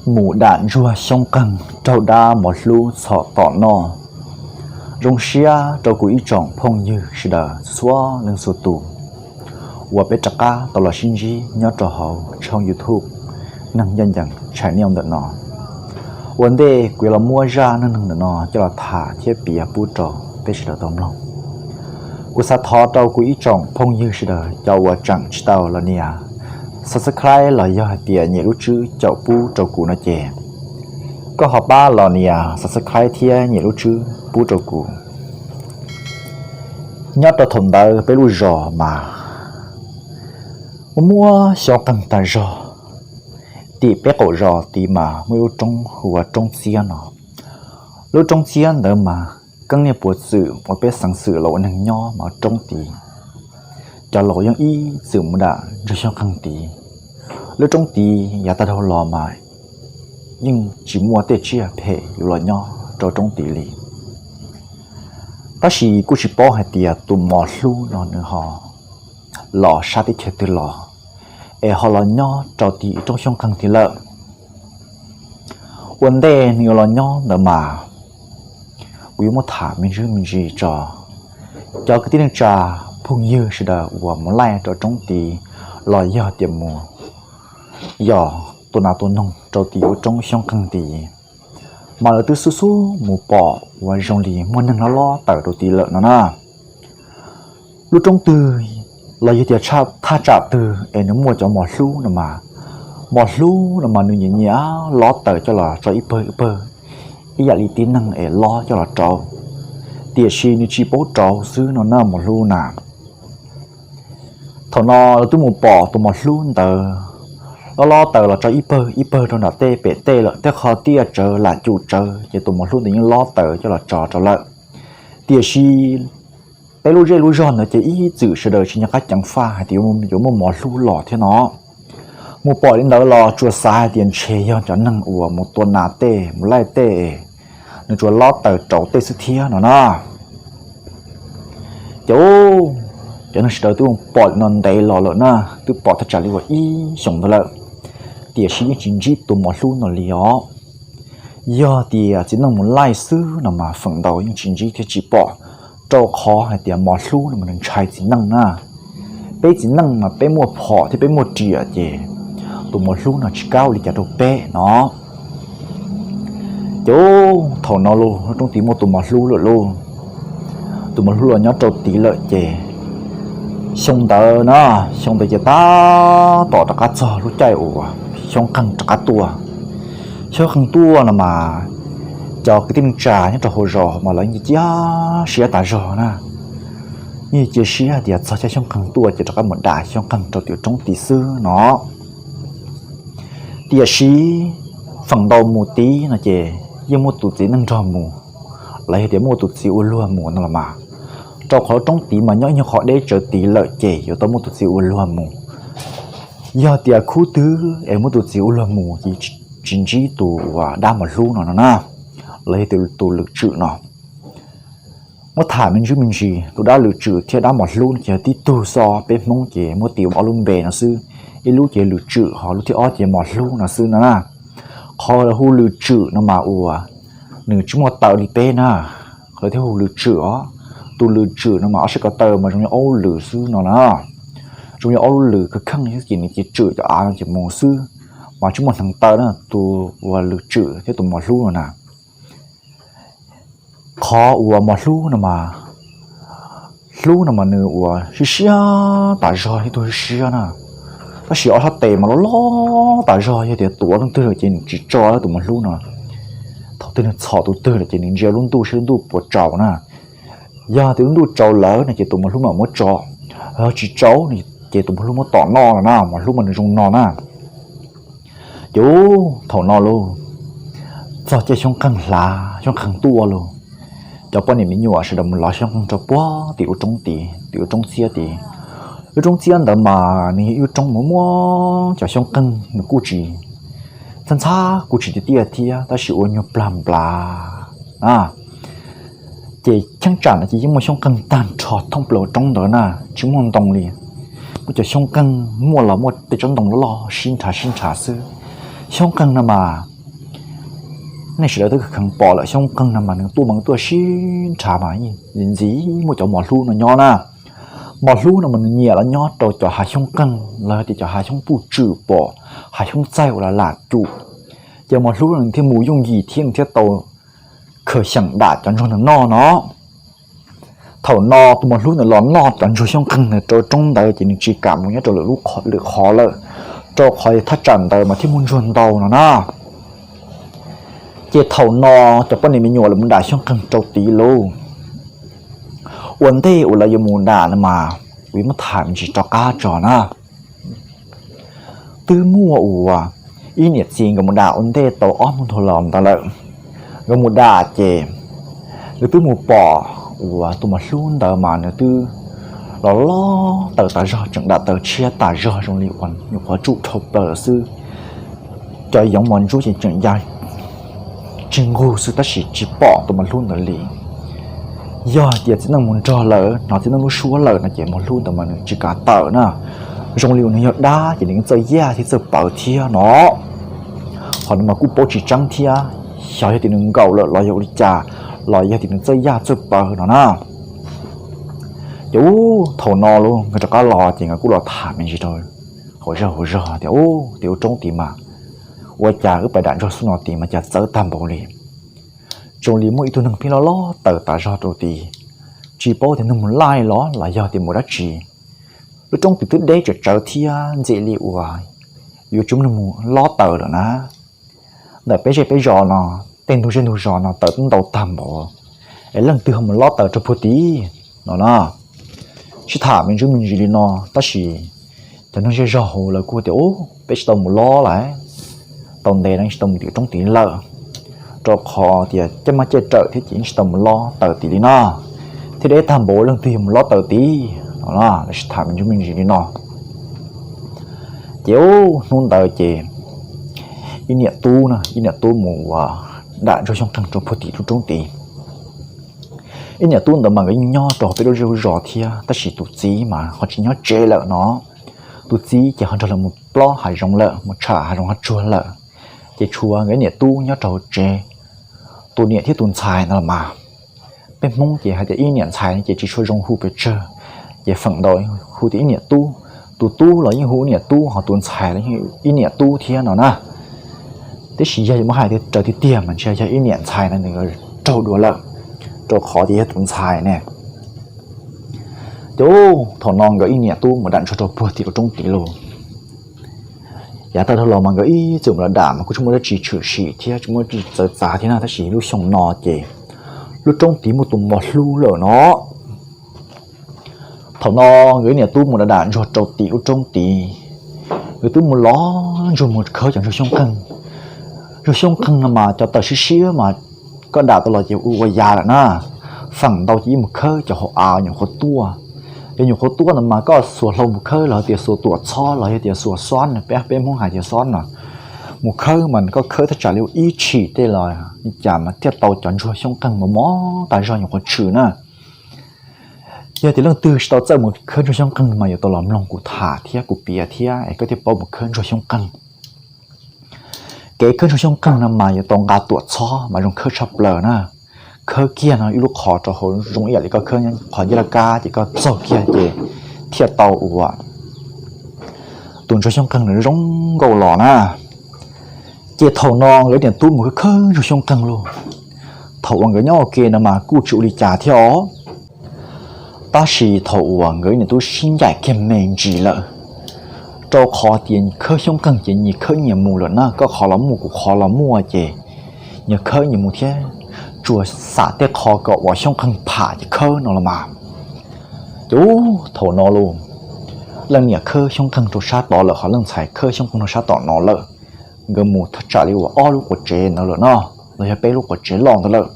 Mus dam ntsuag xyoob qeeg raug dab mos hlub txhom tom noj. Zoo siab rau kuv ib tsoom phooj ywg sawv daws txhua leej txhua tus uas peb rov qab tau los sib ntsib nyob rau hauv tshooj YouTube Neeg Ncaj Ncees Channel ntawm no. Ua ntej kuv yuav los muab zaj neej neeg ntawm no coj los tham thiab piav pub rau peb sawv daws tau mloog. Kuv xav thov rau kuv ib tsoom phooj ywg sawv daws cov uas tseem tsis tau los nias subscribe los yog hais tias nyem lub tswb caum pub rau kuv no ces koj ho pab los nias subscribe thiab nyem lub tswb pub rau kuv. Nyob rau thaum ntawd peb lub zos mas muaj muab xyoob qeeg tag zog. Tim peb qaum zos tid mas muaj ib lub roob hu ua Roob Txiab no. Lub Roob Txiab ntawd mas keeb niaj puav txwm uas peb xeev xwm los ua neeg nyob mas roob tid, cov laus yeej ib txwm mus dam ntsuag xyoob qeeg tid. Lub roob tid yav tag dhau los mas yeej tsis muaj tej tsiaj phem yuav los nyob rau roob tid li. Tab sis kuj tsis paub hais tias tus mos hlub no nws ho los sab teb chaws twg los es ho los nyob rau tim roob xyoob qeeg tid lawm. Ua ntej nws yuav los nyob ntawd mas kuv yuav muab tham me ntsis me ntsis tso. Cov kwv tij neej tsa phooj ywg sawv daws uas mus laij rau roob tid los yog tias mus yos tua nas tua noog rau tim ub roob xyoob qeeg tid, mas lawv twb xub xub mus pom uas zoo li muaj neeg loj loj tawm rau tid lawm no na. Lub roob twg los yog tias thaj tsam twg es nws muaj cov mos hlub no mas, mos hlub no mas nws nyiam nyiam lob tawm coj los tso ib pawg ib pawg ib yam li tib neeg es lob coj los rau, tiam sis nws tsis paub rau xwb no na mos hlub na. Thaum no lawv twb mus pom tus mos hlub ntawd lob lob tawm los tso ib pawg ib pawg rau nram tej pem tej lawm, tej qhov tiaj tsawv lam cum tsawv ces tus mos hlub ntawd yeej lob tawm coj los tso rau lawm. Tiam sis peb lub zej lub zog ntawd ces ib txwm sawv daws tsis nco qab ceev faj hais tias yuav muaj mos hlub los thiab no. Mus pom li ntawd los tsuas xav hais tias ntshe yog cov neeg uas mus tua nas tej mus laij tej, nws tsuas lob tawm rau tej xwb thiab no na. Ces cov neeg sawv daws twb pom li no ntev los lawm na, twb pom thaj tsam li uas ib xyoos ntawd lawm, tiam sis yeej tsis ntsib tus mos hlub no li os. Yog tias txiv neej mus laij xwb no mas feem ntau yeej tsis ntsib thiab tsis pom, rau qhov hais tias mos hlub no mas nws ntshai txiv neej na. Peb txiv neej mas peb muaj phom thiab peb muaj riam ces tus mos hlub no tsis kav ua li cas rau peb no. Ces thaum no lub roob tid muaj tus mos hlub lawm lauj. Tus mos hlub los nyob rau tid lawm ces xyoo ntawd na, xyoo ntawd ces tab tom rov qab txog lub caij uas xyoob qeeg rov qab tuaj. Xyoob qeeg tuaj no mas cov kwv tij neej tsa nyob rau hauv zos mas lawv yeej cia siab tas zog na. Yeej cia siab hais tias txog caij xyoob qeeg tuaj ces rov qab mus dam xyoob qeeg rau tim roob tid xwb no. Tiam sis feem ntau mus tid no ces yeej muaj tus txiv neej nrog mus, los yog tias muaj tus txiv ua luag mus no los mas. Rau qhov roob tid mas nyob ib nyuag qhov deb tsawv tid lawm ces yuav tau muaj tus txiv ua luag mus. Yog tias khub twg es muaj tus txiv ua luag mus ces tsis ntsib tus uas dab mos hlub no no na, los yog tias tus lwm tswm no. Muab tham me ntsis me ntsis, tus dab lwm tswm thiab dab mos hlub no ces yog tib tug xwb, peb Hmoob ces muab tis ob lub npe no xwb, ib lub ces lwm tswm ho lub thib ob ces mos hlub no xwb no na. Qhov lawv hu lwm tswm no mas uas nws tsis muaj taw li peb na, qhov lawv thiaj hu lwm tswm os. Tus lwm tswm no mas ob sab ko taw mas zoo li ob lub lwm xwb no na. Zoo li ob lub lwm kheej kheej xwb ces nws cia tswm cov av no ces mus xwb, mas tsis muaj hneev taw na, tus uas lwm tswm thiab tus mos hlub no na. Qhov uas mos hlub no mas, hlub no mas nws uas siab siab tas zog, ib tug siab siab na. Tab sis ob sab tes mas loj loj tas zog, yog tias tuav leej twg lawm ces nws tsis tso tus mos hlub no. Thaum twg nws txhom tus twg lawm ces nws ntsia lub ntuj saib lub ntuj puas tsaus na. Yog tias lub ntuj tsaus lawm no ces tus mos hlub mam muab tso, yog tsis tsaus ces tus mos hlub muab tom noj no na, mos hlub mas nws zoo no na. Ces thaum no lauj, txog caij xyoob qeeg hlav, xyoob qeeg tuaj lauj, cov poj niam me nyuam sawv daws mus lov xyoob qeeg rau puag tim ub roob tid, tim ub roob txiab tid. Lub roob txiab ntawd mas nws yog ib lub roob muaj muab cov xyoob qeeg, nws kuj tsis ntxhab ntxhab, kuj tsis tiaj tiaj thiab, tab sis ua nyuag plag nplas na. Ces cheeb tsam no ces yeej muaj xyoob qeeg tag nrho thoob plaws roob ntawd na, tsis muaj ntoo li. Muaj cov xyoob qeeg muaj los muaj tej tsob ntoo loj loj sib nrhav sib nrhav xwb. Xyoob qeeg no mas Nej sawv daws twb kheev pom lawm, xyoob qeeg no mas nws tuaj mas tuaj sib nrhav mas ntxim muaj cov mos hlub no nyob na. Mos hlub no mas nws nyiam los nyob rau cov hav xyoob qeeg los yog tias cov hav xyoob puj tswm pom, hav xyoob txaij uas lam lam cum. Ces mos hlub no nws thiaj mus yooj yim thiab nws thiaj tau khaws xyeem dam cov ntsuag no noj no. Thaum no tus mos hlub ntawd los noj cov ntsuag xyoob qeeg ntawd rau roob ntawd ces nws tsis kam mus nyob rau lwm lub qhov, lwm qhov lawm, rau qhov thaj tsam ntawd mas thiaj muaj ntsuag ntau no na. Ces thaum no cov poj niam me nyuam lawv mus dam xyoob qeeg rau tid lauj. Ua ntej uas lawv yuav mus dam no mas kuv yuav muab tham me ntsis rov qab tso na. Twb muaj uas ib niam txiv nkawd mus dam ua ntej tau ob hnub dhau los ntawd lawm. Nkawd mus dam ces nkawd twb mus pom uas tus mos hlub ntawd mas nws twb los lob taws tas zog, tseem dam taws tshiab tas zog zoo li uas nyuam qhuav tsuj dhau plaws lawm xwb. Cov yoov mos ntsuab ces tseem ya tsis nqug xwb tab sis tsis pom tus mos hlub ntawd li. Yog hais tias txiv neej mus nrog lawm, hnov txiv neej lub suab lawm no ces mos hlub ntawd mas nws tsis kam tawm na. Zoo li uas nws yog dab ces nws yeej txawj yaj thiab txawj pawv thiab no. Qhov no mas kuj paub tsis tseeb thiab, xyov yog tias nws nkaum lawm los yog ua li cas, los yog tias nws txawj yaj txawj pawv no na. Ces ub, thaum no lauj nkawd rov qab los ces nkawd kuj los tham me ntsis rau hauv zej hauv zog tias, Ub, tim ub roob tid mas ua cas wb pais dam ntsuag xub no tid mas cas txawv tag npaum li. Zoo li muaj ib tug neeg pheej lob lob taws tas zog rau tid, tsis paub tias neeg mus laij los los yog tias mus dab tsi. Lub roob tid twb deb tsawv tsawv thiab ntxim li uas yuav tsis muaj neeg mus lob taws lawm na. Ntawm peb zej peb zos no, tej ntug zej ntug zos no taws twb ntau tag npaum, es leej twg ho mus lob taws rau puag tid no na. Sib tham me ntsis me ntsis li no tab sis cov neeg zej zog hauv lawv kuj tias, Ub, peb tsis tau mus lob lawm, tau ntev lawm tsis tau mus tim roob tid lawm, rau qhov tias caij maj caij rawm thiab ces yeej tsis tau mus lob taws tid li no, thiab deb tag npaum leej twg yuav mus lob taws tid no. Lawv sib tham me ntsis me ntsis li no. Ces ub, hnub ntawd ces ib niam tub na, ib niam tub mus ua dam ntsuag xyoob qeeg rau puag tim lub roob tid. Ib niam tub ntawd mas nkawd yeej nyob rau hauv peb lub zej lub zos thiab tab sis tus txiv mas ho tsis nyob tsev lawm no. Tus txiv ces ho nrog lawv mus plob hav zoov lawm, mus tsham hav zoov hav tsuag lawm, ces tshuav nkawd ib niam tub nyob rau hauv tsev. Tus niam thiab tus ntxhais no los mas, peb Hmoob ces hais tias ib niam ntxhais ces tsis tshua zoo hu pes tsawg, ces feem ntau hu tias ib niam tub. Tus tub los yeej hu ib niam tub, ho tus ntxhais los yeej ib niam tub thiab no na. Tiam sis yog yuav muab hais tias raws tiag tiag mas ntshe yog ib niam ntxhais no nws raug dua lawm, rau qhov tias yog tus ntxhais ne. Ces thaum no nkawd ib niam tub mus dam ntsuag rau puag tim lub roob tid lauj. Yav tag dhau los mas nkawd ib txwm mus los dam mas kuj tsis muaj dab tsi tshwm sim thiab tsis muaj dab tsi txawv txav thiab na, tab sis lub xyoo no ces lub roob tid muaj tus mos hlub lawm no. Thaum no nkawd ib niam tub mus dam dam ntsuag rau tim lub roob tid, nkawd twb mus los ntsuag mus khawb cov ntsuag xyoob qeeg. Ntsuag xyoob qeeg no mas cov taws siab siab mas koj dam tau los ces ua ua ya lawm na. Feem ntau ces yeej mus khawb cov hauv av nyuam qhuav tuaj. Cov nyuam qhuav tuaj no mas koj xuas hlau mus khawb los tias xuas tuam txhob los yog tias xuas xob no, peb, peb Hmoob hais tias xob no, mus khawb mas koj khawb thaj tsam li ib tshim tej los li cas mas thiaj tau cov ntsuag xyoob qeeg mos mos tas zog nyuam qhuav tshwm na. Yog tias leej twg tsis tau txawj mus khawb ntsuag xyoob qeeg mas yuav tau los mloog kuv tham thiab kuv piav thiab es koj thiaj paub mus khawb ntsuag xyoob qeeg. Kev khawb ntsuag xyoob qeeg no mas yuav tau nqa tuam txhob mas zoo khawb tshaj plaws na. Khawb kiag no ib lub qhov rau hauv zoo ib yam li koj khawb qhov ncauj laj kab ces koj txaug kiag ces thiaj tau ua tus ntsuag xyoob qeeg nws zoo nkauj los na. Ces thaum no nkawd niam tub mus khawb khawb ntsuag xyoob qeeg lauj. Thaum uas nkawd nyob ua ke no mas kuj tsis ua li cas thiab os. Tab sis thaum uas nkawd niam tub sib ncaim kiag me ntsis lawm, rau qhov tias khawb xyoob qeeg ces nyias khawb nyias mus lawm na, koj qhov los muaj kuv qhov los muaj ces nyias khawb nyias mus thiab, tsuas xam tej qho kom uas xyoob qeeg pham ces khawb no los mas. Ces thaum no los, leej niam khawb xyoob qeeg rau sab tod lawm, ho leej ntxhais khawb xyoob qeeg rau sab tom no lawm. Nkawd mus thaj tsam li uas ob lub quav tsev ntawd lawm no, los yog peb lub quav tsev loj ntawd lawm.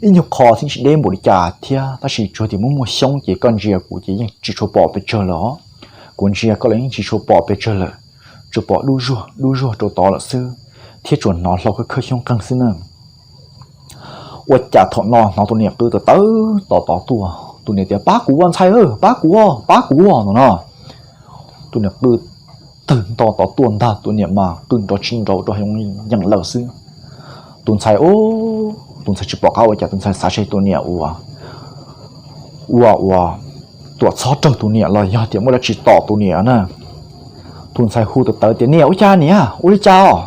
Ib nyuag qho xwb tsis deb npaum li cas thiab, tab sis tsuas tias muaj muaj xyoob ces koj ntsia kuv ces yeej tsis tshua pom pes tsawg lawm os. Kuv ntsia koj los yeej tsis tshua pom pes tsawg lawm, tsuas pom dub zuag dub zuag rau tod lawm xwb, thiab tsuas hnov hlau khawb khawb xyoob qeeg xwb na. Ua cas thaum no hnov tus niam qw tawv tawv tom tod tuaj, tus niam tias, Pab kuv ua ntxhais, pab kuv, pab kuv no no. Tus niam qw tawg nto tod tuaj ntag, tus niam mas qw nrov tsis nrov rau hauv yeem lawm xwb. Tus ntxhais, tus ntxhais tsis pom qab ua cas, tus ntxhais xav seb tus niam ua, ua ua, tuam txhob raug tus niam los yog tias muaj dab tsi tom tus niam na. Tus ntxhais hu tawv tawv tias, Niam, ua cas niam, ua li cas os?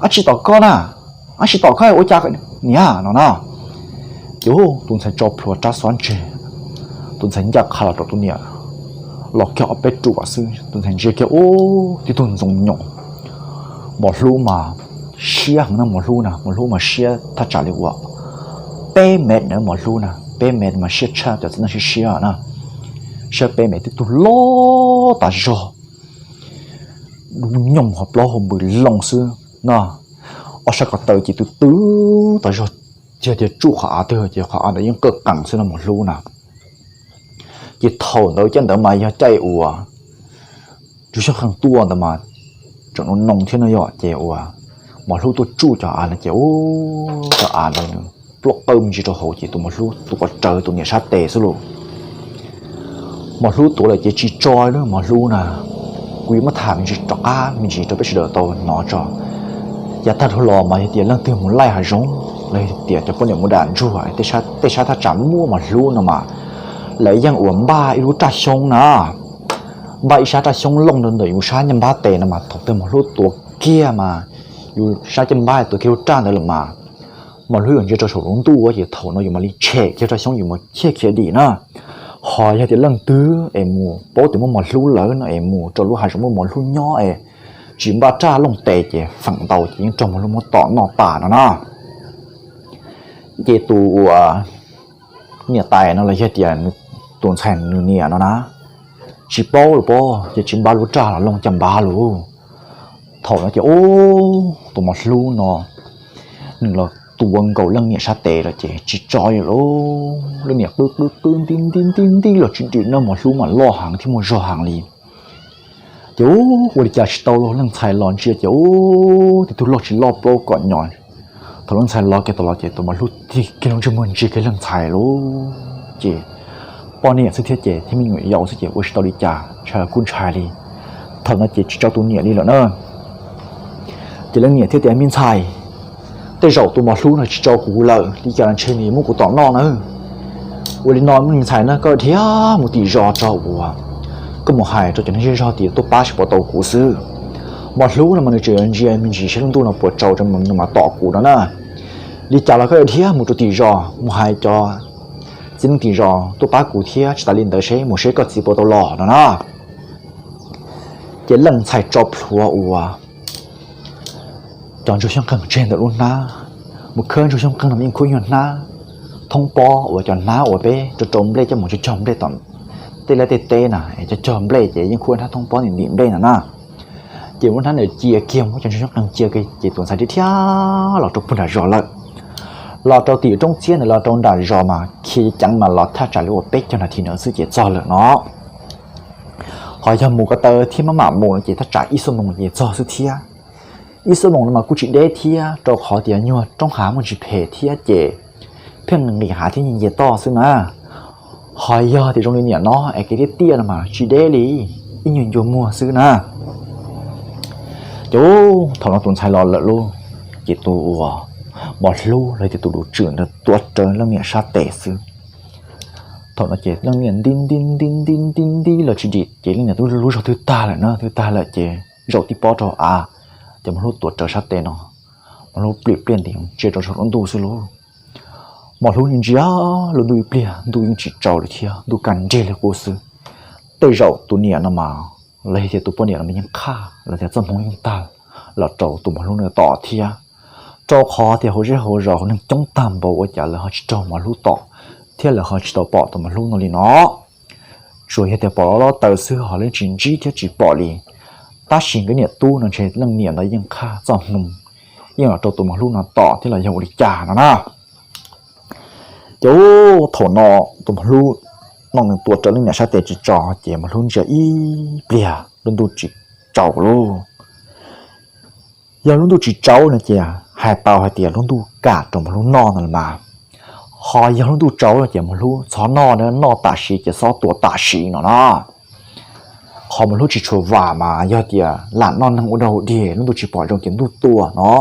Dab tsi tom koj na? Dab tsi tom koj ua cas niam no na? Ces tus ntxhais tso plhuav rab xob ntseg, tus ntxhais ncaj qha los rau tus niam, los kiag ob peb ruam xwb tus ntxhais ntsia kiag ub, tib tug ntxoov nyoos. Mos hlub mas siab heev na, mos hlub na, mos hlub mas siab thaj tsam li uas peb mev na, mos hlub na peb mev mas siab tshaj cov txiv neej siab siab na. Siab peb mev, tib tug loj tas zog, dub nyoog hauv plaub hau npws loo xwb no. Ob sab ko taw ces tw tw tas zog, tiag tiag tsuj qhov av twg ces qhov av ntawd yeej qawj qees xwb no mos hlub na. Ces thaum ntawd caij ntawd mas yog caij uas Ntsuag Xyooj Qeej tuaj ntawd mas tseem noo noo thiab no yom, ces uas mos hlub tuaj tsuj cov av no ces ub, cov av ntawd nws ploj qawj me ntsis rau hauv ces tus mos hlub tuav rawv tus niam sab tes xwb lauj. Mos hlub tuav lawm ces tsis tso li mos hlub na. Kuv yuav muab tham me ntsis rov qab me ntsis rau peb sawv daws tau hnov tso. Yav tag dhau los mas yog tias leej twg mus laij hav zoov los yog tias cov poj niam mus dam ntsuag tej sab thaj tsam muaj mos hlub no mas lawv yeej uas npaj ib lub raj xyoob na, npaj ib sab raj xyoob looj rau ntawm yus sab ncej npab tes no mas thaum twg mos hlub tuav kiag mas yus sab ncej npab tuav kiag lub raj ntawd lawm mas mos hlub yuav ntsia rau saum lub ntuj ces thaum no yus mam li tshem kiag raj xyoob yus mus chij khiav dim na. Ho yog tias leej twg es mus paub tias muaj mos hlub lawm no es mus rau lub hav zoov muaj mos hlub nyob es tsis npaj raj looj tes ces feem ntau ces yeej raug mos hlub muab tom noj tas no na. Ces tus uas niam tais no los yog tias tus ntxhais nws niam no na, tsis paub los paub ces tsis npaj lub raj los looj caj npab lauj. Thaum no ces ub, tus mos hlub no nws los tuav nkaus leej niam sab tes lawm ces tsis tso li lauj. Leej niam qw qw qw nti nti nti nti los tsis dim na, mos hlub mas loj heev thiab muaj zog heev li. Ces ub, ua li cas tsis tau lauj, leej ntxhais los ntsia ces ub, tib tug loj tsis loj plaub kaum nyom. Thaum leej ntxhais los kiag tau los ces tus mos hlub tig kiag lub ntsej muag ntsia kiag leej ntxhais lauj. Ces poj niam xwb thiab ces thiab me nyuam yaus xwb ces ua tsis tau li cas, ntshai los kuj ntshai li. Thaum no ces tsis tso tus niam li lawm na. Ces leej niam thiaj tias, Me ntxhais, tej zaum tus mos hlub no tsis tso kuv lawm, li cas los ntshe nws muab kuv tom noj na. Ua li no me ntxhais na, koj dhia mus tim zos tso uas koj mus hais rau cov neeg zej zog tias tuaj pab tsis pom tau kuv xwb. Mos hlub no mas nws tseem yuav ntsia me ntsis saib lub ntuj no puas tsaus rau nws mam tom kuv no na. Li cas los koj dhia mus rau tim zos mus hais cov txiv neej tim zos tuaj pab kuv thiab, tsis tas li ntawd seb mus seb koj txiv puas tau los no na. Ces leej ntxhais tso plhuav uas cov ntsuag xyoob qeej tseg ntawm lub hnab, mus khawb ntsuag xyoob qeej no yeej khuab nyuag hnab thoob pob uas cov hnab uas peb rau rau nplej coj mus cog cog nplej tom tej lab tej teb na, cog cog nplej ces yeej khuab hnab thoob pob ntim nplej no na. Ces lub hnab ntawd cia kiag, muab cov ntsuag xyoob qeej cia kiag ces tus ntxhais dhia dhia los rau puag nram zos lawm. Los rau tim roob txiab ntawd los rau nram zos mas khiav ceev mas los thaj tsam li uas peb caug nas this ntawd xwb ces txog lawm no. Ho yog mus ko taw thiab maj mam mus no ces thaj tsam ib xuab moos ces txog xwb thiab. Ib xuab moos no mas kuj tsis deb thiab, rau qhov tias nyuag roob hav muaj ntsis phem thiab ces pheej nqis hav thiab nce toj xwb na. Ho yog tias zoo li niam no es kev tiaj tiaj no mas tsis deb li, ib nyuag ncua muag xwb na. Ces thaum no tus ntxhais los lawm lauj, ces tus uas mos hlub los tias tus duv tswm ntawd tuav rawv leej niam sab tes xwb. Thaum no ces leej niam nti nti nti nti nti nti los tsis dim ces leej niam twb lub zog twb tag lawm na, twb tag lawm ces zaum tib pob rau av, ces mos hlub tuav rawv sab tes no, mos hlub plim pliaj nti ntsia rau saum lub ntuj xwb lauj. Mos hlub ntsia lub ntuj ib pliag, ntuj yeej tsis tsaus li thiab, ntuj kaj nrig li qub xwb. Tej zaum tus niam no mas los yog tias tus poj niam no mas yeej qhaj los tias txoj hmoov yeej tag los rau tus mos hlub no tom thiab, rau qhov tias hauv zej hauv zos hauv neeg coob tag npaum ua cas lawv ho tsis raug mos hlub tom thiab lawv ho tsis tau pom tus mos hlub no li no. Tsuas yog tias pom loj loj taw xwb ho lawv tsis ntsib thiab tsis pom li. Tab sis nkawd niam tub no ntshe leej niam ntawd yeej qhaj txoj hmoov, yeej los rau tus mos hlub no tom thiab los yog ua li cas no na. Ces thaum no tus mos hlub no nws tuav rawv leej niam sab tes tsis tso ces mos hlub ntsia ib pliag lub ntuj tsis tsaus lauj. Yog lub ntuj tsis tsaus no ces hais tau hais tias lub ntuj kam rau mos hlub noj no los mas. Ho yog lub ntuj tsaus no ces mos hlub txhob noj, noj tam sim ces xob tua tam sim no na. Qhov mos hlub tsis tshua vam mas yog tias lam noj neeg ua dog ua dig, lub ntuj tsis pom zoo ces ntuj tua no.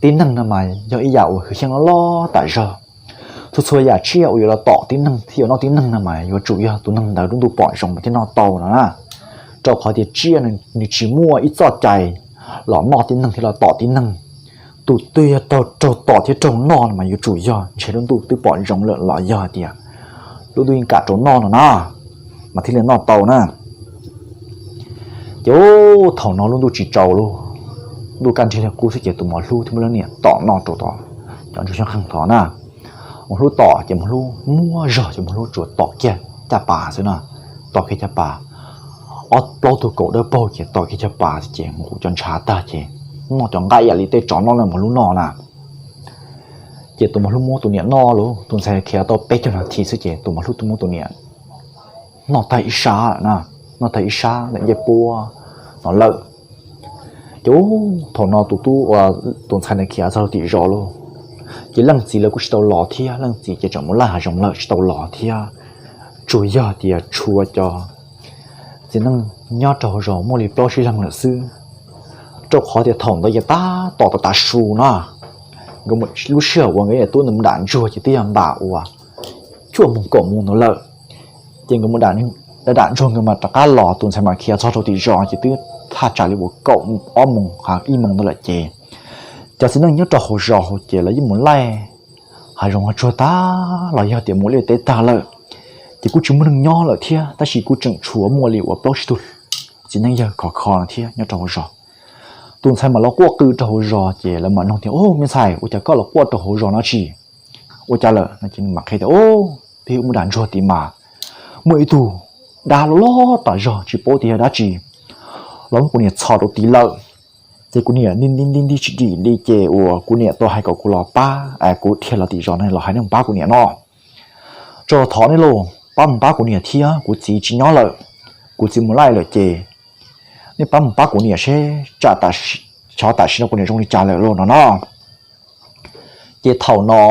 Tib neeg no mas yog ib yam uas hwj xyeej loj loj tas zog. Txhua txhua yam tsiaj uas yuav los tom tib neeg thiab yuav noj tib neeg no mas yuav tsum yog tus neeg ntawd lub ntuj pom zoo mas thiaj noj tau no na. Rau qhov tias tsiaj nws tsis muaj ib txoj cai los noj tib neeg thiab los tom tib neeg. Tus twg yog raug tom thiab raug noj no mas yuav tsum yog ntshe lub ntuj twb pom zoo lawm los yog tias lub ntuj yeej kam rau noj no na, mas thiaj li noj tau na. Ces thaum no lub ntuj tsis tsaus li, ntuj kaj nrig li qub xwb ces tus mos hlub thiab muaj leej niam tom noj rau tom cov ntsuag xyoob qeeg tod na. Mos hlub tom ces mos hlub muaj zog ces mos hlub tsuas tom kiag caj pas xwb na, tom kiag caj pas. Ob plaub tug kaum dawb paug ces tom kiag caj pas ces nqus cov ntshav tag ces noj cov nqaij ib yam li tej tsov noj no mos hlub noj na. Ces tus mos hlub muab tus niam noj lawm, tus ntxhais khiav tau peb caug nas this xwb ces tus mos hlub twb muab tus niam noj tag ib sab lawm na, noj tag ib sab ntawm ncej puab no lawm. Ces thaum no tus tub uas tus ntxhais ntawd khiav txog rau tim zos lawm, ces leej txiv lawv kuj tsis tau los thiab, leej txiv ces tseem mus laij hav zoov lawm tsis tau los thiab. Tsuas yog tias tshuav cov txiv neej nyob rau hauv zos muaj li plaub tsib leeg lawm xwb. Rau qhov tias thaum ntawd ces tab tom tav su no, nkawd lub sij hawm uas nkawd niam tub ntawd mus dam ntsuag ces twb yog npam uas cuaj moos kaum moos ntawd lawm. Ces nkawd mus dam ntsuag nkawd mam rov qab los, tus ntxhais mam khiav txog rau tim zos ces twb thaj tsam li uas kaum ob moos ib moos ntawd lawm ces cov txiv neej nyob rau hauv zos hauv ces lawv yeej mus laij hav zoov hav tsuag tag los yog tias mus liaj teb tag lawm, ces kuj tsis muaj neeg nyob lawm thiab, tab sis kuj tseem tshuav muaj li uas plaub tsib tug txiv neej yawg khov kho no thiab nyob rau hauv zos. Tus ntxhais mam los quaj qw rau hauv zos ces lawv mam nug tias, Ub, me ntxhais, ua cas koj los quaj rau hauv zos no tsis ua cas lawm? No ces nws mam qhia tias, Ub, twb mus dam ntsuag tid mas muaj ib tug dab loj loj tas zog tsis paub tias yog dab tsi los muab kuv niam txhom rau tid lawm. Ces kuv niam nti nti nti nti tsis dim li ces uas kuv niam tau hais kom kuv los pab, kuv dhia los tim zos no los hais nej mus pab kuv niam no. Tso thov nej los pab mus pab kuv niam thiab, kuv txiv tsis nyob lawm, kuv txiv mus laij lawm ces nej pab mus pab kuv niam seb tsam xyov tam sim no kuv niam zoo li cas lawm lauj no no. Ces thaum no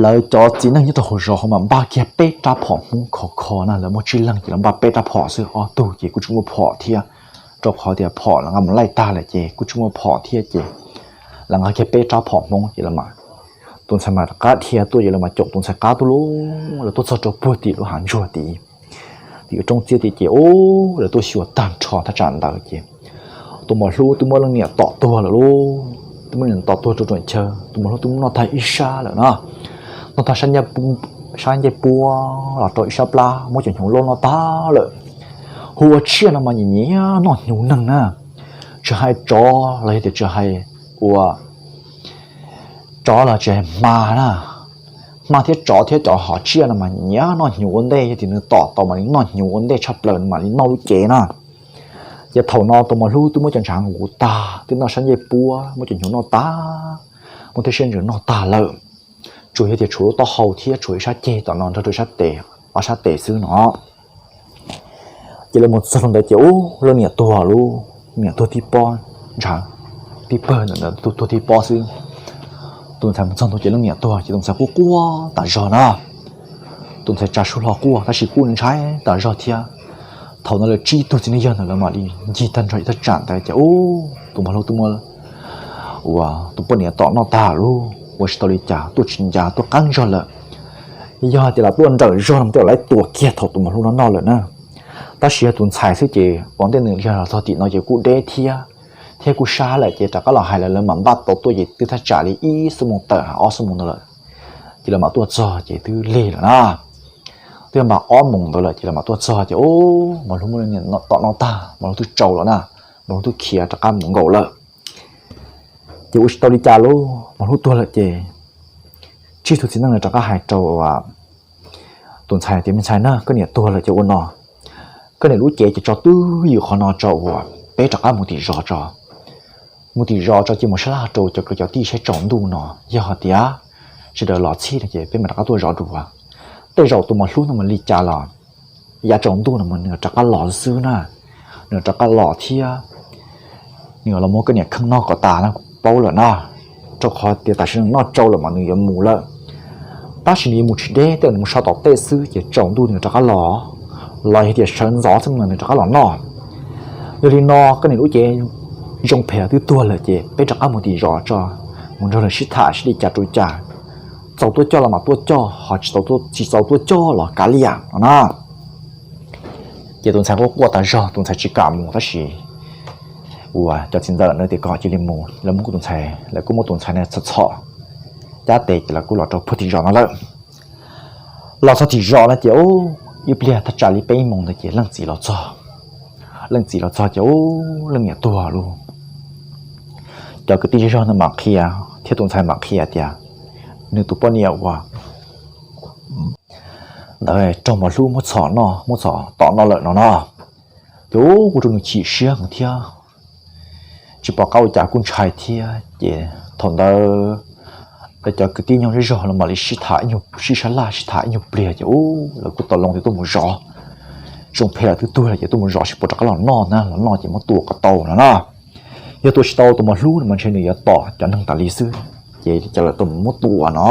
lawv cov txiv neej nyob rau hauv zos hauv mas npaj kiag peb rab phom Hmoob khov kho na, lawv muaj tsib leeg ces lawv npaj peb rab phom xwb, ob tug ces kuj tsis muaj phom thiab, rau qhov tias phom lawv nqa mus laij tag lawm ces kuj tsis muaj phom thiab ces lawv nqa kiag peb rab phom Hmoob ces lawv mam, tus ntxhais mam rov qab dhia tuaj ces lawv mam caum tus ntxhais qab tuaj lauj, lawv tuaj txog rau puag tim lub hav ntsuag tid, tim roob txiab tid ces ub lawv tuaj xyuas tag nrho thaj tsam ntawd ces tus mos hlub twb muab leej niam tom tuag lawm lauj, twb muab niam tom tuag rau rooj chaw, tus mos hlub twb muab noj tag ib sab lawm na, noj tag sab ncej puab los rau ib sab plab, muab cov hnyuv loj noj tag lawm. Hu ua tsiaj no mas nyiam nyiam noj hnyuv neeg na, tsis hais tsov los yog tias tsis hais ua tsov los tsis hais hma na, hma thiab tsov thiab cov hom tsiaj no mas nyiam noj hnyuv ua ntej, yog tias nws tom tau mas nws noj hnyuv ua ntej tshaj plaws, nws mam li noj lub cev na. Ces thaum no tus mos hlub twb muab cov ntshav nqus tag, twb noj sab ncej puab, muab cov hnyuv noj tag, muab tej siab ntsws noj tag lawm, tsuas yog tias tshuav lub taub hau thiab tshuav ib sab ceg tom no nrog rau sab tes, ob sab tes xwb no. Ces lawv mus txog rau ntawd ces ub leej niam tuag lauj, niam tuag tib pob ntshav, tib pawg ntawm ntawd tuag tib pob xwb. Tus ntxhais mus txog ntua ces leej niam tuag ces tus ntxhais quaj quaj tas zog na. Tus ntxhais tsa suab hlo quaj tab sis kuj ntshai tas zog thiab. Thaum no lawv tsib tug txiv neej yawg ntawd lawv mam li ncig tag nrho ib thaj tsam ntawd ces ub tus mos hlub twb muab uas tus poj niam tom noj tag lauj, ua tsis tau li cas, tuaj tsis ncav, tuaj qeeb zog lawm. Yog hais tias los tuaj nrawm zog no mas twb los lawv tuam kiag thaum tus mos hlub no noj lawm na. Tab sis yog tus ntxhais xwb ces ua ntej nws yog los txog tim no ces kuj deb thiab, thiab kuj sab lawm ces rov qab los hais lawv, lawv mam npaj tau tuaj ces twb thaj tsam li ib xuab moos tawm, ob xuab moos ntawd lawm. Ces lawv mam tuaj txog ces twb lig lawm na. Twb npaj ob moos ntawd lawm ces lawv mam tuaj txog ces ub mos hlub muab leej niam tom noj tag, mos hlub twb tsaus lawm na, mos hlub twb khiav rov qab mus nkaum lawm. Ces ua tsis tau li cas lauj, mos hlub tuag lawm ces tsib tug txiv neej rov qab hais rau tus ntxhais tias, Me ntxhais na, koj niam tuag lawm ces ua no, koj niam lub cev ces tso twj ywm qhov no tso uas peb rov qab mus tim zos tso. Mus tim zos tso cia mus sab laj rau cov kwv cov tij saib tsaus ntuj no, yog hais tias sawv daws los txhij no ces peb mam rov qab tuaj zov dua. Tej zaum tus mos hlub no mas li cas los yav tsaus ntuj no mas nws rov qab los xwb na, nws rov qab los thiab nws los muab koj niam kheej noj kom tas na, kuv paub lawm na. Rau qhov tias tam sim no nws noj tsau lawm mas nws yuav mus lawm. Tab sis nws yuav mus tsis deb, tej zaum nws mus so tom tej xwb ces tsaus ntuj nws rov qab los, los yog tias sawv ntxov xwb mas nws rov qab los noj. Yog li no koj niam lub cev Zoo phem twb tuag lawm ces peb rov qab mus tim zos tso, mus nrog lawv sib tham sib li cas rau cas, txaus tuaj coj los mas tuaj coj, ho tsis txaus tuaj coj los kav liam no na. Ces tus ntxhais quaj quaj tas zog, tus ntxhais tsis kam mus tab sis uas cov txiv ntxawm na tias kom cia li mus, lawv muab tus ntxhais, lawv kuj muab tus ntxhais na txhom txhom cab tes ces lawv kuj los rau puag tim zos no lawm. Los txog tim zos no ces ib pliag thaj tsam li peb moos ntawd ces leej txiv los txog. Leej txiv los txog ces ub, leej niam tuag lawm. Cov kwv tij zej zog ntawd mam qhia, thiab tus ntxhais mam qhia tias nws tus poj niam uas ntawd raug mos hlub muab txhom noj, muab txhom tom noj lawm no no. Ces ub, kuj rau nws chim siab heev thiab, tsis pom qab ua cas kuj ntshai thiab. Ces thaum ntawd lawv cov kwv tij nyob zej zog los mam li sib tham, sib sab laj sib tham ib nyuag pliag ces ub, lawv kuj tau loo tias tuaj mus zov. Zoo phem lawm twb tuag lawm ces tuaj mus zov seb puas rov qab los noj na, los noj ces muab tua kom tau no na. Yog tua tsis tau tus mos hlub no mas ntshe nws yuav tom cov neeg tas li xwb, ces cov lawv tau muab tua no.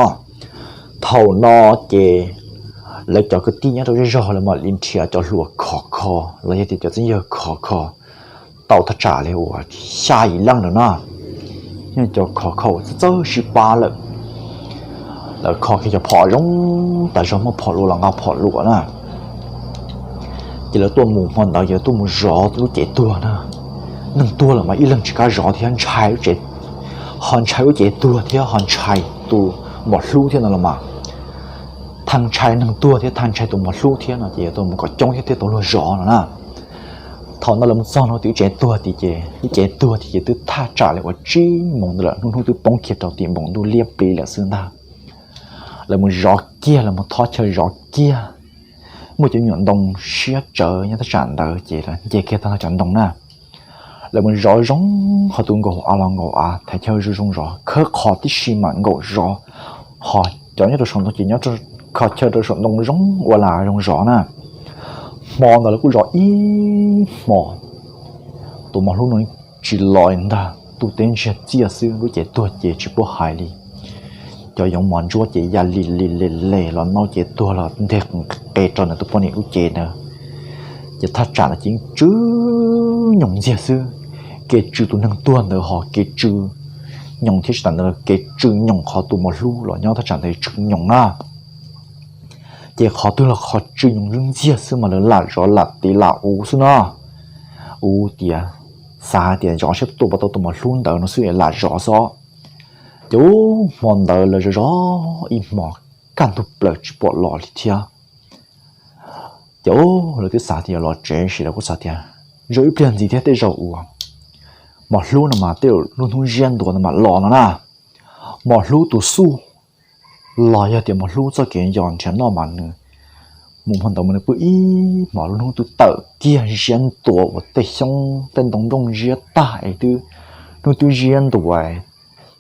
Thaum no ces lawv cov kwv tij nyob rau zej zog lawv mam li nrhiav cov hluas khov kho los yog tias cov txiv yawg khov kho tau thaj tsam li uas xya yim leej ntawd na. Yog cov khov kho txawj sib pab lawm, lawv kho kiag cov phom zoo tas zog, muaj phom luam los nqa phom luam na. Ces lawv tuaj mus hmo ntawd ces lawv tuaj mus zov lub cev tuag na. Neeg tuag lawm mas ib leeg tsis kam zov thiab, ntshai, ho ntshai lub cev tuag thiab ho ntshai tus mos hlub thiab no los mas. Thaj ntshai neeg tuag thiab thaj ntshai tus mos hlub thiab no ces tuaj mus kom coob thiab thiaj tau luag zov no na. Thaum no lawv mus txog no tim lub cev tuag tid ces, lub cev tuag tid ces twb thaj tsam li uas tsib moos ntawd lawm, hnub hnub twb poob kiag rau tim npoo ntuj liab plis lawm xwb ntag. Lawv mus zov kiag, lawv mus thov chaw zov kiag. Muaj cov me nyuam ntoo siab tsawv nyob thaj tsam ntawd ces nce kiag tag cov ntoo na. Lawv mus zov zoo, ho tus nkaum av los nkaum av, thaiv chaw zoo zoo zov, khawb qhov tib si mam nkaum zov. Ho cov nyob rau saum ntoo ces nyob kho chaw rau saum ntoo zoo ua lam zoo zov na. Hmo ntawd lawv kuj zov ib hmo, tus mos hlub no tsis los ntag, ntuj teb ntsiag txiaj xwb, lub cev tuag ces tsis paub hais li. Cov yoov mos ntsuab ces ya li li le le los nau cev tuag los nteg qe rau ntawm tus poj niam lub cev ntawd. Ces thaj tsam no ces tsw nyoos ntxiag xwb. Kev tsw tus neeg tuag ntawd ho kev tsw nyoos thiab, tsis tas ntawd kev tsw nyoos qhov tus mos hlub los nyob thaj tsam ntawd tsw nyoos na. Ces qhov twg los qhov tsw nyoos ntxiag xwb mas lawv lam zov lam tiv lam uv xwb no. Uv tias, xav tias zov seb tua puas tau tus mos hlub ntawd no xwb es lam zov xwb. Ces ub, hmo ntawd lawv zov zov ib hmo, kaj ntug plaws tsis pom los li thiab. Ces ub, lawv twb xav tias yuav los tsev sis lawv kuj xav tias zov ib pliag ntxiv thiab tej zaum uas mos hlub no mas tej zaum lub hnub ziab ntuas no mas los no na. Mos hlub tus xuj los yog tias mos hlub txoj kev yos nrhiav noj mas nws mus hmo ntawd mas nws pw ib hmos, lub hnub twb tawm kiag ziab ntuas uas tej xyoob tej ntoo nplooj ziab tag es twb, hnub twb ziab ntuas,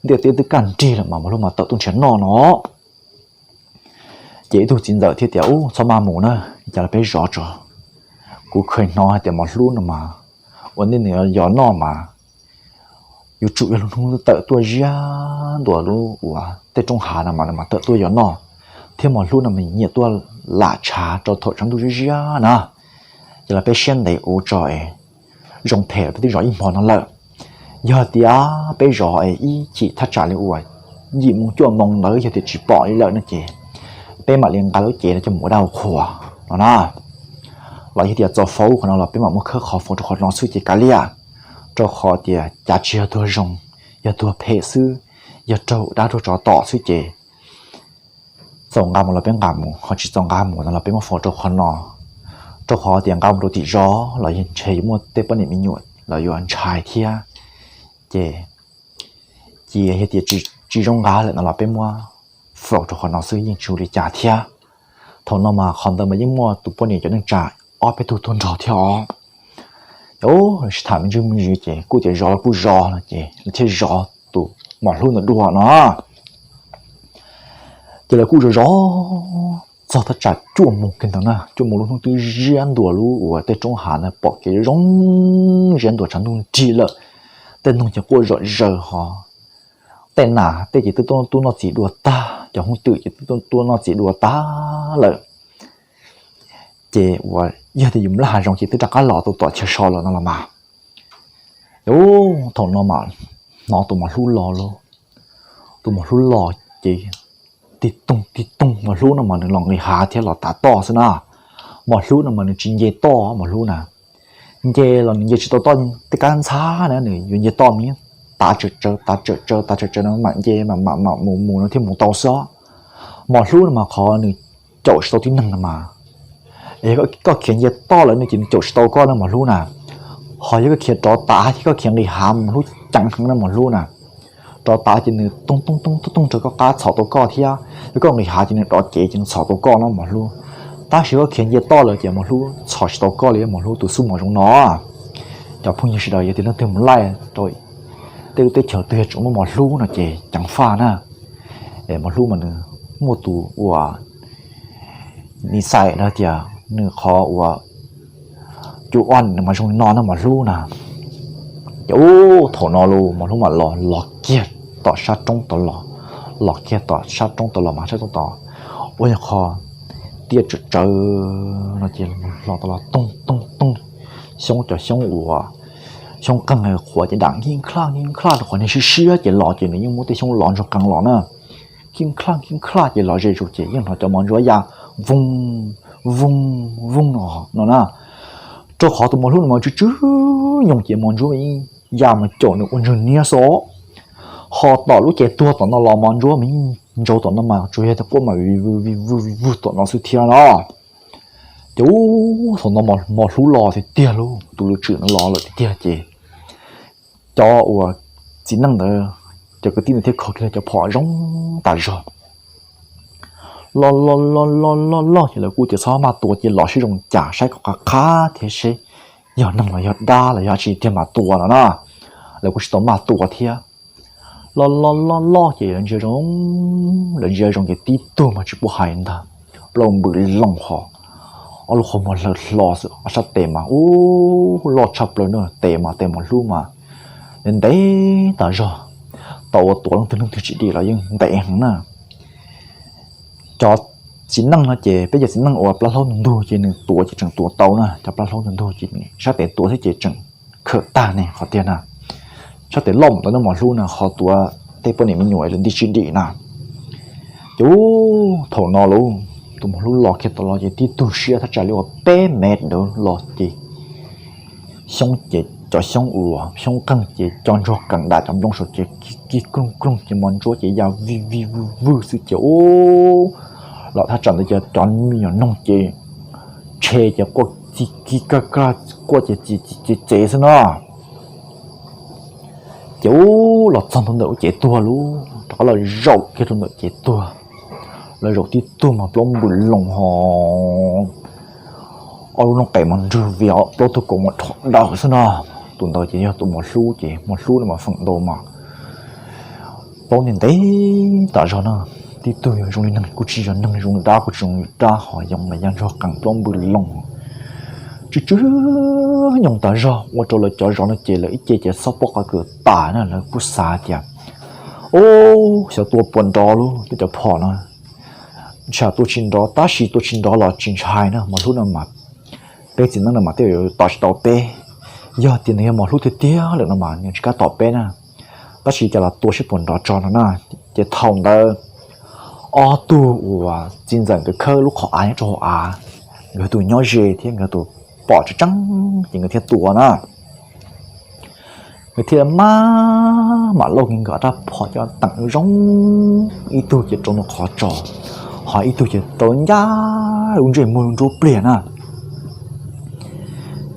ntiaj teb twb kaj nrig lawm mas mos hlub mas tawm tuaj nrhiav noj no. Ces ib tug txiv ntxawm thiaj tias, Ub, txhob maj mus na, cas los peb zov tso. Kuv kheev hnov hais tias mos hlub no mas ua ntej nws yos noj mas yuav tsum yog lub hnub tawm tuaj ziab ntuas lub uas tej roob hav no mas nws mas tawm tuaj yos noj, thiab mos hlub no mas nyiam tuaj lam tshav rau thaum tshav ntuj ziab ziab na. Ces los peb siab ntev ua tso es, zoo phem peb twb zov ib hmo no lawm. Yog tias peb zov es ib chim thaj tsam li uas yim moo cuaj moo ntawd yog tias tsis pom li lawm no ces peb mam li nqa lub cev no coj mus ua dab ua qhuas no na. Los yog tias txaus faus qhov no los peb mam muab khawb qhov faus rau qhov no xwb ces kav liam, rau qhov tias cas tsis yog tuag zoo, yog tuag phem xwb, yog raug dab raug tsov tom xwb ces txaus nqa mus los peb nqa mus, ho tsis txaus nqa mus no los peb muab faus rau qhov no. Rau qhov tias nqa mus rau tim zos los yog ntshe yuav muaj tej poj niam me nyuam los yuav ntshai thiab. Ces cia yog tias tsis zoo nqa lawm no los peb muab faus rau qhov no xwb yeej tsis ua li cas thiab. Thaum no mas qhov ntawd mas yeej muaj tus poj niam cov neej tsa ob peb tug tuaj nrog thiab os. Ces sib tham me ntsis me ntsis ces kuj tias zov los kuj zov no ces lawv thiaj zov tus mos hlub ntawd dua no. Ces lawv kuj zov zov txog thaj tsam cuaj moos kiag ntawd na, cuaj moos lub hnub twb ziab ntuas lub uas tej roob hav ntawd pom kev zoo ziab ntuas tshav ntuj nrig lawm. Tej noog ces quaj zom zaws ho tej nas tej ces twb tuaj noj txiv dua tag, cov hooj twm ces twb tuaj noj txiv dua tag lawm. Ces uas yog tias yus laj hav zoov ces twb rov qab los tau tom chaw so lawm no los mas. Ces ub, thaum no mas hnov tus mos hlub los lauj. Tus mos hlub los ces tig toog tig toog, mos hlub no mas nws los nqis hav thiab los tav toj xwb na. Mos hlub no mas nws tsis nce toj, mos hlub na. Nce los nws nce tsis tau toj, tej kab ntxhab na nws yuav nce toj mas tav tsawm tsawv, tav tsawm tsawv, tav tsawm tsawv no mam nce mam mam mam mus mus no thiaj mus tau xwb. Mos hlub no mas qhov nws caum tsis tau tib neeg no mas. Yog koj khiav nce toj lawm no ces nws caum tsis tau koj na mos hlub na. Ho yog koj khiav rov tav thiab koj khiav nqis hav, mos hlub ceev heev na mos hlub na. Rov tav ces nws toog toog toog toog toog rau koj qab txhom tau koj thiab, yog koj nqis hav ces nws dov cev ces nws txhom tau koj no mos hlub. Tab sis koj khiav nce toj lawm ces mos hlub txhom tsis tau koj li, mos hlub tus xub mos zoo no. Cov phooj ywg sawv daws, yog tias leej twg mus laij rau tej lub teb chaws twg yog tseem muaj mos hlub no ces ceev faj na. Es mos hlub mas nws muaj tus ua nis xais na tias nws qhov ua cua ua nws mas zoo li no na mos hlub na. Ces ub, thaum no los mos hlub mam los, los kiag tom sab roob tod los, los kiag tom sab roob tod los mas sab roob tod ua nyuag qho tiaj tsawv tsawv no ces los tod los toog toog toog, xyoob cov xyoob ua xyoob qeeg qhuav ces dam nkij nkaj nkij nkaj rau qhov niag siab siab ces los ces nws yeej muab tej xyoob lov ntsuag qees los na. Nkij nkaj nkij nkaj ces los ze zus ces yeej hnov cov mos ntsuab ya voog voog voog no no na. Rau qhov tus mos hlub no mas tsw tsw nyoos ces mos ntsuab mas yeej ya mus caum nws ua ntswg niab xwb. Ho tom lub ces tuag tom no los mos ntsuab mas yeej ntsaus tom no mas tsuas yog tias quaj mas vij vwg vij vwg vij vwg tom no xwb thiab no. Ces ub, thaum no mos hlub los tiag tiag lauj, tus lwm tswm no los lawm tiag tiag ces cov uas txiv neej ntawd, cov kwv tij ntawd thiaj kho kiag cov phom zoo tas zog. Loj loj loj loj loj loj ces lawv kuj tias txhob maj tua ces los sib zoo cas saib kom qab qab thiab seb yog neeg los yog dab los yog dab tsi thiaj mam tua no na. Lawv kuj tsis tau maj tua thiab. Loj loj loj loj ces lawv ntsia zoo, lawv ntsia zoo ces tib tug mas tsis pub hais ntag, plaub npws loo ho, ob lub qhov muag hlaw hlo xwb, ob sab tes mas ub loj tshaj plaws na, tes mas tes mos hlub mas ntev tas zog, tau ua tuav leej twg leej twg tsis dim los yeej ntev heev na. Cov txiv neej no ces peb cov txiv neej uas plab hlaub ntug ntug ces nws tuav ces tseem tuav tau na, cov plab hlaub ntug ntug ces nws sab tes tuav thiab ces tseem khawm tag ne qhov tiag na. Sab tes loj mus ntawd no mos hlub na, qhov tuav tej poj niam me nyuam lawv nti tsis dim na. Ces ub, thaum no lauj, tus mos hlub los kiag tau los ces tib tug siab thaj tsam li uas peb mev ntawd los ces xyoob ces cov xyoob uas xyoob qeeg ces co ntsuag qees dam cov nplooj saum ces kig krooj krooj ces mos ntsuab ces ya vij vij vwj vwj xwb ces ub, los thaj tsam ntawd ces cov me nyuam noog ces tshe ces quaj txi kig kaj kaj, quaj ces txi txi txi txev xwb na. Ces ub, los txog ntua ntawm lub cev tuag lauj, rov qab los zaum kiag rau ntawm cev tuag, los zaum tib tug mas plaub npws loo ho, ob lub noob qes mas nrwg via plaub tug kaus mas rho daws xwb na. Tus ntawd ces yog tus mos hlub ces mos hlub no mas feem ntau mas plaub ntev ntev tas zog na. Tib tug yog zoo li neeg kuj tsis yog neeg, zoo li dab kuj tsis zoo li dab, ho yoov mas ya ntsuag qees plaub npws loo, tsw tsw nyoos tas zog ua rau lawv cov zov no ces lawv ib ce ces xob pob qa kws tas na, lawv kuj xav tias, ub, xyov tua puas nrov lauj, tej cov phom no ntshai tua tsis nrov, tab sis tua tsis nrov los tsis ntshai na, mos hlub no mas peb txiv neej no mas tej zaum yuav tom tsis tau peb. Yog tias nws yog mos hlub tiag tiag lawm no mas nws tsis kam tom peb na, tab sis cas los tua seb puas nrov tso no na. Ces thaum ntawd ob tug uas txiv ntxawm nkawd khawb lub qhov av nyob rau hauv av, nkawd tus nyob ze thiab nkawd tus pom tseeb tseeb ces nkawd thiaj tua na. Nkawd thiaj maj mam lauj nkawd ob rab phom coj teem zoo, ib tug ces rau ntawm qhov tsos, ho ib tug ces rau ncaj lub ntsej muag lub nruab pliag na.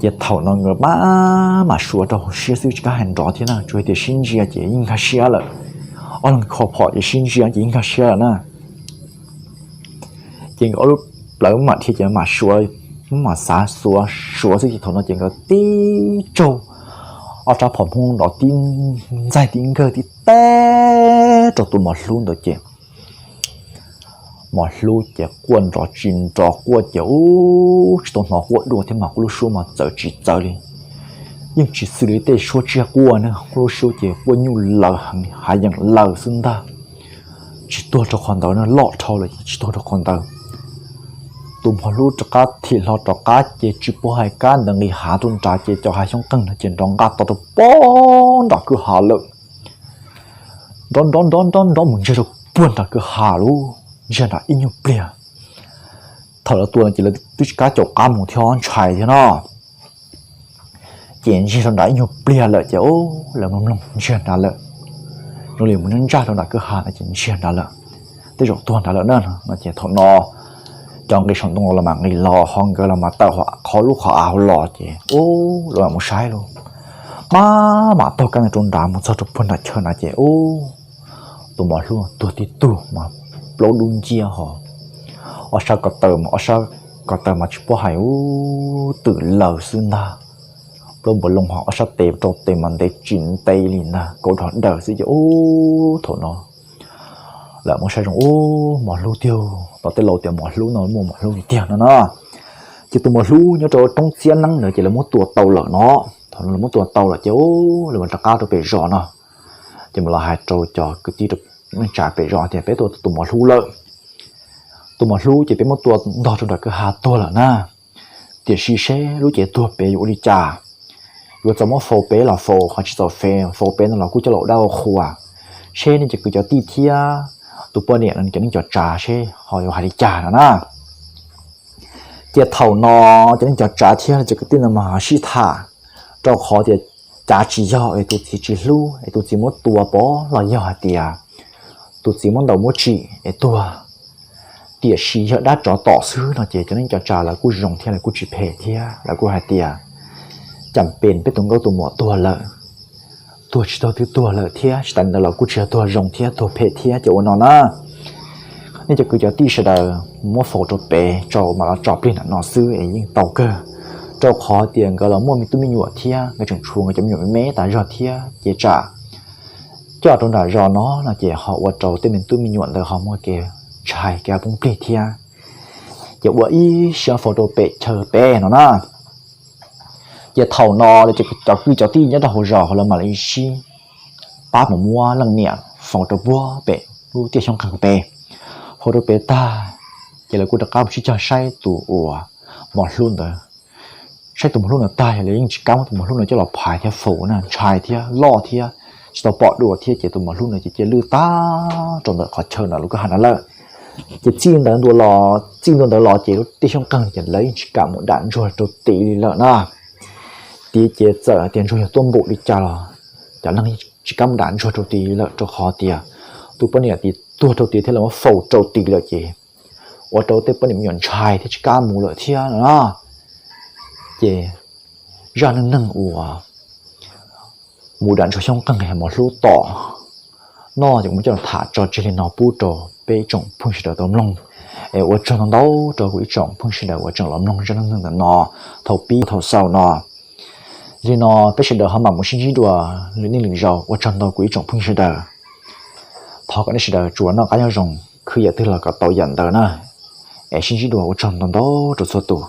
Ces thaum no nkawd maj mam suav rau hauv siab xwb tsis kam hais nrov thiab na, tsuas tias sib ntsia ces yeej nkag siab lawm. Ob leeg kho phom ces sib ntsia ces yeej nkag siab lawm na. Ces nkawd ob lub plawv mam dhia ces mam suav, mam xav suav suav xwb ces thaum no ces nkawd tib tsaug ob rab phom Hmoob nrov tib ntxaig tib nkawg tib teb rau tus mos hlub ntawd ces mos hlub ces quaj nrov tsis nrov, quaj ces ub tsis tau hnov quaj dua thiab mas quaj lub suab mas txawv tsis txawv li. Yeej tsis xws li tej suab tsiaj quaj na, quaj lub suab ces quaj nyuj lawv heev li, hav yeem lawv xwb ntag. Tsis tuag rau qhov ntawd na, loj dhau lawm ces tsis tuag rau qhov ntawd. Tus mos hlub rov qab thim hlo rov qab ces tsis pub hais kab ntawd nqis hav rau nrad ces cov hav xyoob qeeg no ces nrov nqaj to rau pem nram kwj ha lawm. Nrov nrov nrov nrov nrov mus ntsiag rau puag nram kwj ha lawm, ntsiag nram ib nyuag pliag. Thaum lawv tua no ces lawv twb tsis kam caum qab mus thiab ntshai thiab no. Ces ntsiag rau nrad ib nyuag pliag lawm ces lawv mloog mloog ntsiag nrad lawm. Zoo li mus ntsaj ntsaj rau nram kwj ha no ces ntsiag nrad lawm, tej zaum tuag nrad lawm na no ces thaum no cov nqis saum ntoo los mas nqis los ho nkawd los mas tawm qhov lub qhov av hauv los ces ub lawv mam mus saib lauj. Maj mam taug kab ntawd rau nrad mus txog rau puag nram chaw na ces ub, tus mos hlub tuag tib tug mas plaub dub nciab ho, ob sab ko taw mas, ob sab ko taw mas tsis paub hais ub twm laws xwb ntag. Plaub npuas loo ho ob sab tes rau tes mas ntev tsis ntev li ntag, kaum dhos daws xwb ces ub thaum no lawv muab saib zoo ub mos hlub tiag, tom tej laus tias mos hlub no muaj mos hlub tiag tiag no na. Ces tus mos hlub nyob rau roob txiab neeb ntawd ces lawv muab tua tau lawm no. Thaum no lawv muab tua tau lawm ces ub lawv mam rov qab rau pem zos no. Ces mam los hais rau cov kwv tij rau neej tsa pem zos tias peb tua tus mos hlub lawm. Tus mos hlub ces peb muab tua ntog rau nram kwj ha tuag lawm na. Tiam sis seb lub cev tuag pem yuav ua li cas, yuav txaus muab faus pem los faus, ho tsis txaus faus pem no los kuj coj los ua dab ua qhua. Seb nej cov kwv cov tij thiab tus poj niam no cov neej cov tsav seb ho yuav hais li cas no na. Ces thaum no cov neej cov tsav thiab cov kwv tij no mas ho sib tham, rau qhov tias cav tsis yog es tus txiv tsis hlub es tus txiv muab tua pov los yog hais tias tus txiv muab ntaus muab tsim es tuag. Tiam sis yog dab tsov tom xwb no ces cov neej cov tsav lawv kuj zoo thiab lawv kuj tsis phem thiab lawv kuj hais tias cas pes peb tus nkauj tus muam tuag lawm, tuag tsis tuag twb tuag lawm thiab tsis tas li ntawd los kuj tsis yog tuag zoo thiab tuag phem thiab ces ua no na. Nej cov kwv cov tij sawv daws muab faus rau pem tso mam los tso plig nram no xwb es yeej tau kawg. Rau qhov tias nkawd los muaj me tub me nyuam thiab nkawd tseem tshuav nkawd cov me nyuam me me tas zog thiab ces tsam coj rau nram zos no no ces ho ua rau tej me tub me nyuam ntawd ho muaj kev ntshai kev poob plig thiab. Ces ua ib siab faus rau pem chaw pem no na. Ces thaum no lawv cov kwv cov tij nyob rau hauv zos lawv mam li sib pab mus muab leej niam faus rau puag pem lub tiaj xyoob qeeg pem. Faus rau pem tag ces lawv kuj rov qab mus sib cog saib tus uas mos hlub ntawd. Saib tus mos hlub ntawd tag yog lawv yeej tsis kam muab tus mos hlub ntawd coj los phais thiab faus na, ntshai thiab loj thiab tsis tau pom dua thiab ces tus mos hlub ntawd ces cia lwj tag rau ntawm qhov chaw ntawm lub kwj ha ntawd lawm. Ces txij ntawd ntua los, txij ntua ntawd los ces lub tiaj xyoob qeeg ces lawv yeej tsis kam mus dam ntsuag rau tid li lawm na. Tid ces txawm tias ntsuag yog tuaj npaum li cas los cov neeg tsis kam mus dam ntsuag rau tid lawm rau qhov tias tus poj niam tid tuag rau tid thiab lawv muab faus rau tid lawm ces ua rau tej poj niam me nyuam ntshai thiab tsis kam mus lawm thiab no na. Ces zaj neej neeg uas mus dam ntsuag xyoob qeeg mos hlub tom no ces kuv muab coj los tham tso tseg li no pub rau peb ib tsoom phooj sawv daws tau mloog. Es ua tsaug ntau ntau rau kuv ib tsoom phooj sawv daws uas tseem los mloog zaj neej neeg ntawm no thaum pib thaum xaus no. Li no peb sawv daws ho mam mus sib ntsib dua lwm niaj lwm zaus, ua tsaug ntau kuv ib tsoom phooj sawv daws. Thov kom nej sawv daws tsuas noj qab nyob zoo, khwv yam twg los kom tau yam ntawd na. Es sib ntsib dua, ua tsaug ntau ntau rau txhua tus.